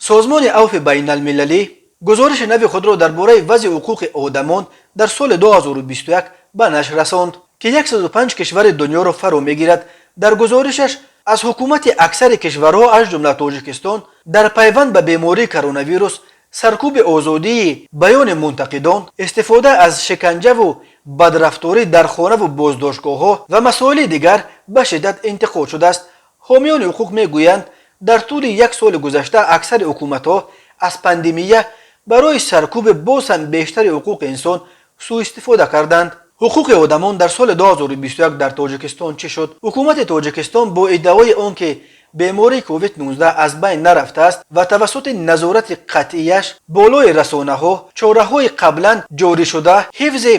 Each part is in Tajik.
Созмони Авфи Байналмилалӣ гузориши нави худро дар бораи вазъи ҳуқуқи одамон дар соли 2021 ба нашр расонд, ки 105 кишвари дунёро фаро мегирад. Дар гузоришаш аз ҳукумати аксари кишварҳо, аз ҷумла Тоҷикистон, дар пайванд ба бемории коронавирус, саркӯби озодии баёни мунтақидон, истифода аз шиканҷаву бадрафторӣ дар хонаву боздоштгоҳҳо ва масоили дигар ба шиддат интиқод шудааст. Ҳомиёни ҳуқуқ мегӯянд, дар тӯли як соли гузашта аксари ҳукуматҳо аз пандемия барои саркӯби боз ҳам бештари ҳуқуқи инсон сӯистифода карданд. Ҳуқуқи одамон дар соли 2021 дар Тоҷикистон чӣ шуд? Ҳукумати Тоҷикистон бо иддаои он ки бемории COVID-19 аз байн нарафтааст ва тавассути назорати қатъияш болои расонаҳо, чораҳои қаблан ҷорӣшуда ҳифзи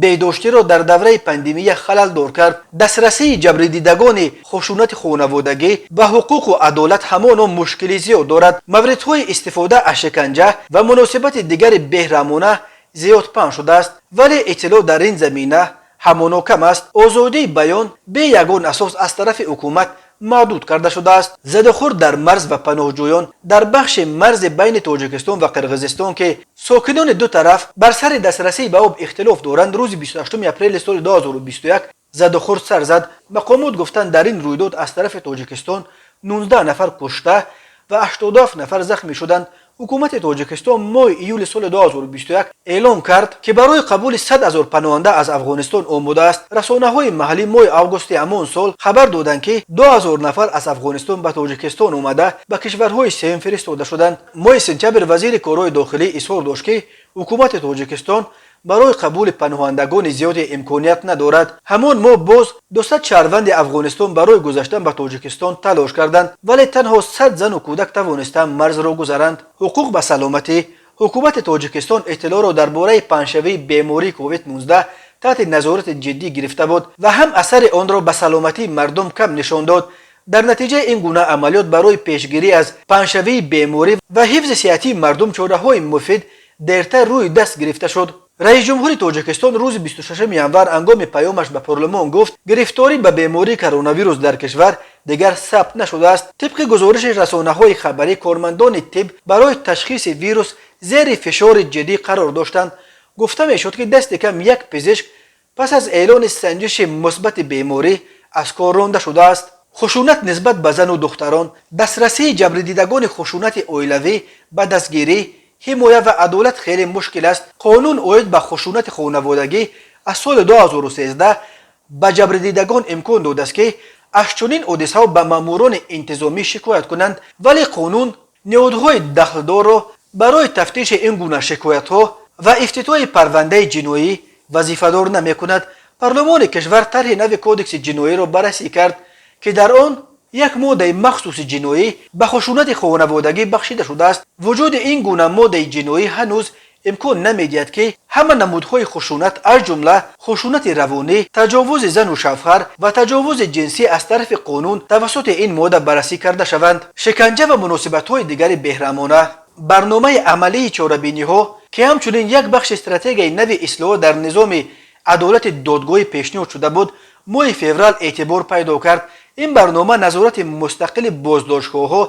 беҳдоштиро дар давраи пандемия халалдор кард. Дастрасии ҷабрдидагони хушунати хонаводагӣ ба ҳуқуқу адолат ҳамоно мушкили зиёд дорад. Мавридҳои истифода аз шиканҷа ва муносибати дигари беҳраҳмона зиёд паҳн шудааст, вале иттилоъ дар ин замина ҳамоно кам аст. Озодии баён бе ягон асос аз тарафи ҳукумат маҳдуд карда шудааст. Задухӯрд дар марз ва паноҳҷӯён. Дар бахши марзи байни Тоҷикистон ва Қирғизистон, ки сокинони ду тараф бар сари дастрасӣ ба об ихтилоф доранд, рӯзи 28 апрели соли 2021 задухӯрд сар зад. Мақомот гуфтанд, дар ин рӯйдод аз тарафи Тоҷикистон 19 нафар кушта ва 87 нафар захмӣ шуданд. Ҳукумати Тоҷикистон моҳи июли соли 2021 эълон кард, ки барои қабули 100 ҳазор паноҳанда аз Афғонистон омода аст. Расонаҳои маҳаллӣ моҳи августи ҳамон сол хабар доданд, ки 2000 нафар аз Афғонистон ба Тоҷикистон омада, ба кишварҳои сеюм фиристода шуданд. Моҳи сентябр вазири корҳои дохилӣ изҳор дошт, ки ҳукумати Тоҷикистон барои қабули паноҳандагони зиёде имконият надорад. Ҳамон моҳ боз 200 шаҳрванди Афғонистон барои гузаштан ба Тоҷикистон талош карданд, вале танҳо 100 зану кӯдак тавонистанд марзро гузаранд. Ҳуқуқ ба саломатӣ. Ҳукумати Тоҷикистон иттилоъро дар бораи паҳншавии бемории COVID-19 таҳти назорати ҷиддӣ гирифта буд ва ҳам асари онро ба саломатии мардум кам нишон дод. Дар натиҷаи ин гуна амалиёт барои пешгирӣ аз паҳншавии беморӣ ва ҳифзи сиҳатии мардум чораҳои муфид дертар рӯи даст гирифта шуд. Раисҷумҳури Тоҷикистон рӯзи 26 январ ҳангоми паёмаш ба парлумон гуфт, гирифторӣ ба бемории коронавирус дар кишвар дигар сабт нашудааст. Тибқи гузориши расонаҳои хабарӣ, кормандони тиб барои ташхиси вирус зери фишори ҷиддӣ қарор доштанд. Гуфта мешуд, ки дасти кам як пизишк пас аз эълони санҷиши мусбати беморӣ аз кор ронда шудааст. Хушунат нисбат ба зану духтарон. Дастрасии ҷабрдидагони хушунати оилавӣ ба дастгирӣ, ҳимоя ва адолат хеле мушкил аст. Қонун оид ба хушунати хонаводагӣ аз соли 2013 ба ҷабрдидагон имкон додааст, ки аз чунин ҳодисаҳо ба маъмурони интизомӣ шикоят кунанд, вале қонун ниҳодҳои дахлдорро барои тафтиши ин гуна шикоятҳо ва ифтитоҳи парвандаи ҷиноӣ вазифадор намекунад. Парлумони кишвар тарҳи нави кодекси ҷиноиро баррасӣ кард, ки дар он як моддаи махсуси ҷиноӣ ба хушунати хонаводагӣ бахшида шудааст. Вуҷуди ин гуна моддаи ҷиноӣ ҳанӯз имкон намедиҳад, ки ҳама намудҳои хушунат, аз ҷумла хушунати равонӣ, таҷовузи зану шавҳар ва таҷовузи ҷинсӣ аз тарафи қонун тавассути ин модда баррасӣ карда шаванд. Шиканҷа ва муносибатҳои дигари беҳраҳмона. Барномаи амалии чорабиниҳо, ки ҳамчунин як бахши стратегияи нави ислоҳот дар низоми адолати додгоҳӣ пешниҳод шуда буд, моҳи феврал эътибор пайдо кард. Ин барнома назорати мустақили боздоштгоҳҳо,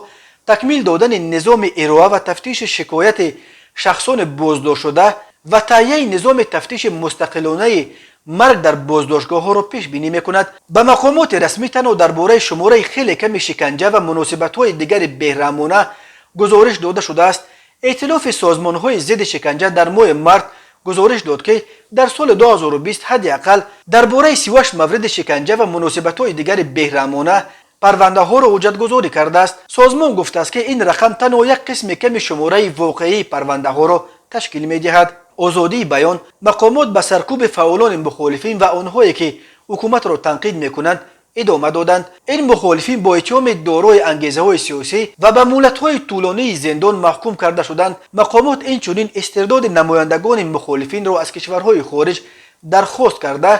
такмил додани низоми ироа ва тафтиши шикояти шахсони боздоштшуда ва таҳияи низоми тафтиши мустақилонаи марг дар боздоштгоҳҳоро пешбинӣ мекунад. Ба мақомоти расмӣ танҳо дар бораи шумораи хеле ками шиканҷа ва муносибатҳои дигари беҳраҳмона гузориш дода шудааст. Эътилофи созмонҳои зидди шиканҷа дар моҳи март гузориш дод, ки дар соли 2020 ҳадди ақал дар бораи 38 мавриди шиканҷа ва муносибатҳои дигари беҳраҳмона парвандаҳоро ҳуҷҷатгузорӣ кардааст. Созмон гуфтааст, ки ин рақам танҳо як қисми ками шумораи воқеии парвандаҳоро ташкил медиҳад. Озодии баён. Мақомот ба саркӯби фаъолони мухолифин ва онҳое, ки ҳукуматро танқид мекунанд, идома доданд. Ин мухолифин бо иттиҳоми дорои ангезаҳои сиёсӣ ва ба муҳлатҳои тӯлонии зиндон маҳкум карда шуданд. Мақомот инчунин истирдоди намояндагони мухолифинро аз кишварҳои хориҷ дархост карда,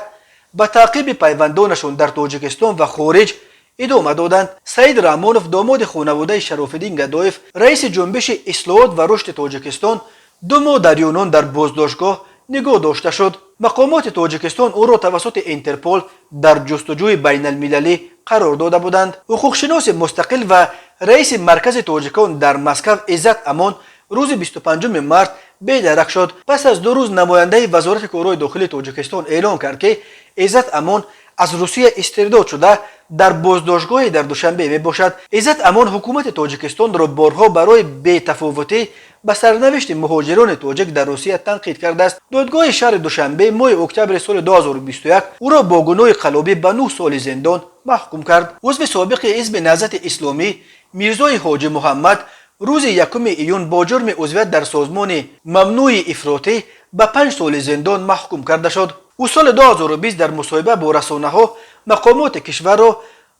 ба таъқиби пайвандонашон дар Тоҷикистон ва хориҷ идома доданд. Саид Раҳмонов, домоди хонаводаи Шарофиддин Гадоев, раиси Ҷунбиши ислоҳот ва рушди Тоҷикистон, 2 моҳ дар Юнон дар боздоштгоҳ нигоҳ дошта шуд. Мақомоти Тоҷикистон ӯро тавассути Интерпол дар ҷустуҷӯи байналмилалӣ қарор дода буданд. Ҳуқуқшиноси мустақил ва Раиси Маркази тоҷикон дар Москав Иззат Амон рӯзи 25 март бедарак шуд. Пас аз 2 рӯз намояндаи Вазорати корҳои дохилии Тоҷикистон эълон кард, ки Иззат Амон аз Русия истирдод шуда, дар боздоштгоҳе дар Душанбе мебошад. Иззат Амон ҳукумати Тоҷикистонро борҳо барои бетафовутӣ ба сарнавишти муҳоҷирони тоҷик дар Русия танқид кардааст. Додгоҳи шаҳри Душанбе моҳи октябри соли 2021 ӯро бо гуноҳи қаллобӣ ба 9 соли зиндон маҳкум кард. Узви собиқи Ҳизби Наҳзати Исломӣ Мирзои Ҳоҷи Муҳаммад рӯзи 1 июн бо ҷурми узвият дар созмони мамнӯи ифротӣ ба 5 соли зиндон маҳкум карда шуд. Ӯ соли 2020 дар мусоҳиба бо расонаҳо мақомоти кишварро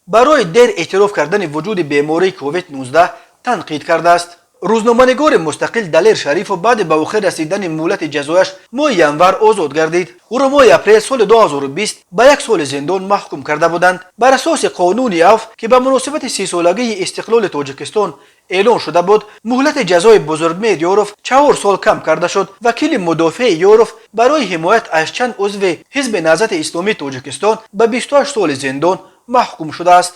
барои дер эътироф кардани вуҷуди бемории COVID-19 танқид кардааст. Рӯзноманигори мустақил Далер Шарифов баъди ба охир расидани муҳлати ҷазояш моҳи январ озод гардид. Ӯро моҳи апрел соли 2020 ба 1 соли зиндон маҳкум карда буданд. Бар асоси қонуни афв, ки ба муносибати 30-солагии истиқлоли Тоҷикистон эълон шуда буд, муҳлати ҷазои Бузургмеҳр Ёров 4 сол кам карда шуд. Вакили мудофеи Ёров барои ҳимоят аз чанд узви Ҳизби Наҳзати Исломии Тоҷикистон ба 28 соли зиндон маҳкум шудааст.